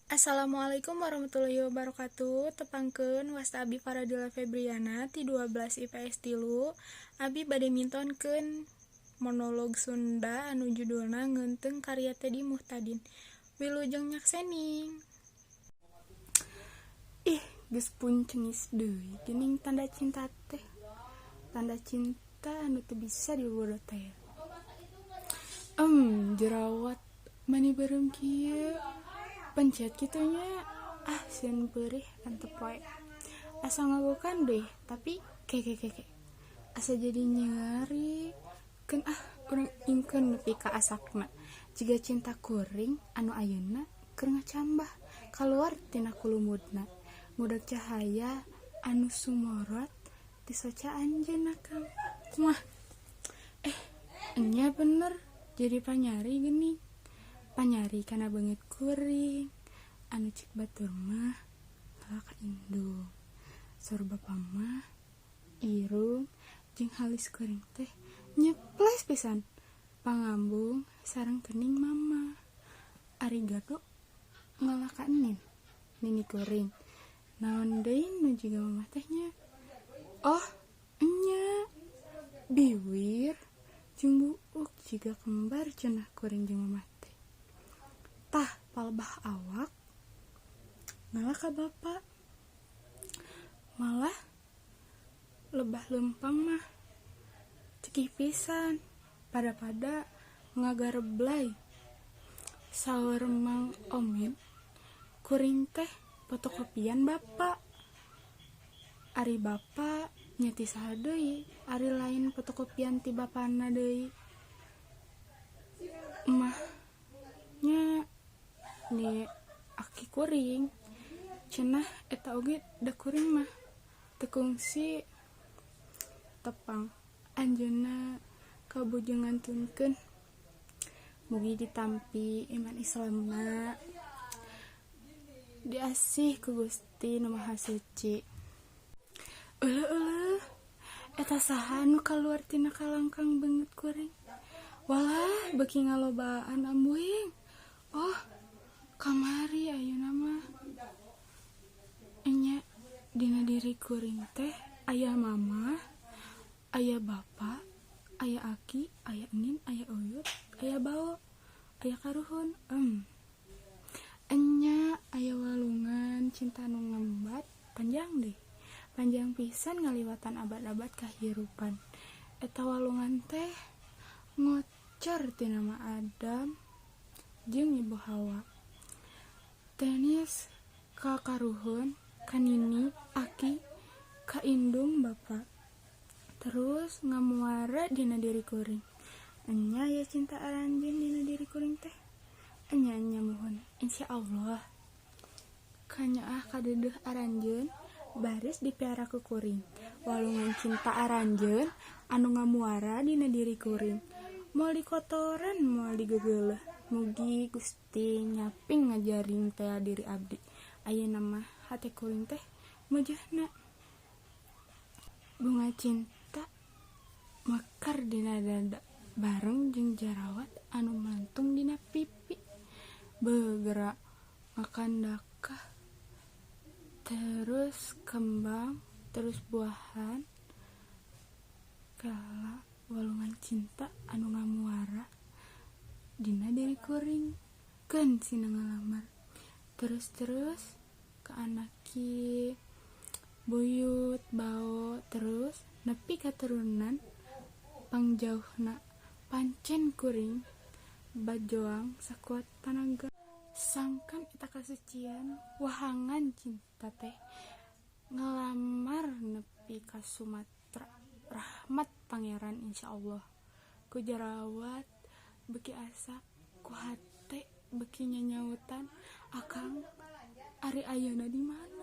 Assalamualaikum warahmatullahi wabarakatuh. Tepangkeun, wasta abi Faradila Febriana ti 12 IPS 3. Abi bade mintonkeun monolog Sunda anu judulna Ngeunteung karya Teddy Muhtadin. Wilujeng nyakseni. Ih, geus puncengis deui geuning tanda cinta teh. Tanda cinta anu teu bisa dibodo teh. Jerawat mani beureum kieu. Pencet kitu nya, ah, sieun peurih, antep wae. Asa ngagokan deh, tapi ke ke ke asa jadi nyeri. Keun ah, urang ingkeun nepi ka asakna. Jiga cinta kuring anu ayeuna keur ngacambah kaluar tina kulumudna, ngudag cahaya anu sumorot ti soca anjeunna. Kang mah, eh, enya bener, jadi panyari geuning, panyari kana beungeut kuring anu cek batur mah kalah ka indung. Saur bapa mah irung jeung halis kuring teh nyeples pisan, pangambung sareng kening mama. Ari gado ngalah ka enin, nini kuring. Naon deui nu jiga mama teh nya? Oh enya, biwir jeung buuk jiga kembar cenah kuring jeung mama teh. Tah, palebah awak ngalah ka bapa. Malah lebah leumpang mah cekih pisan, pada-pada ngagareblay. Saur Mang Omid, kuring teh fotokopian bapa. Ari bapa nya ti saha deui, ari lain fotokopian ti bapana deui? Mah nya ni aki kuring cenah, eta oge da kuring mah teu kungsi tepang. Anjeunna kabujeng ngantunkeun. Mugi ditampi iman Islamna, diasih ku Gusti Nu Maha Suci. Euleuh, euleuh, eta saha nu kaluar tina kalangkang beungeut kuring? Walah, beuki ngalobaan ambuing. Oh, kamari ayeuna mah. Enya, dina diri kuring teh aya mama, aya bapa, aya aki, aya enin, aya uyut, aya bao, aya karuhun. Enya, aya walungan cinta nu ngembat panjang deh, panjang pisan ngaliwatan abad-abad kahirupan. Eta walungan teh ngocor tina Mama Adam jeung Ibu Hawa, tenis ka karuhun, ka nini, aki, ka indung, bapa, terus ngamuara dina diri kuring. Enya aya cinta aranjeun dina diri kuring teh. Enya, enya, muhun, insyaallah kanyaah kadeudeuh aranjeun baris dipiara ku kuring. Walungan cinta aranjeun anu ngamuara dina diri kuring moal dikotoran, moal digegeuleuh. Mugi Gusti nyaping ngajaring tea diri abdi. Ayeuna mah hate kuring teh mejehna. Bunga cinta mekar dina dada bareng jeung jarawat anu melentung dina pipi. Beuh, geura ngakandakah, terus kembang, terus buahan. Kala walungan cinta anu ngamuara dina diri kuring keun sina ngalamar terus-terus ka anaki, buyut, bao, terus nepi katurunan pangjauhna. Pancen kuring bajoang sakuat tanaga. Sangkan eta kasucian wahangan cinta teh ngalamar nepi ka Sumatra. Rahmat Pangeran, insyaallah. Ku jarawat beuki asak, ku hate beuki nyanyautan, "Akang ari ayeuna di mana?"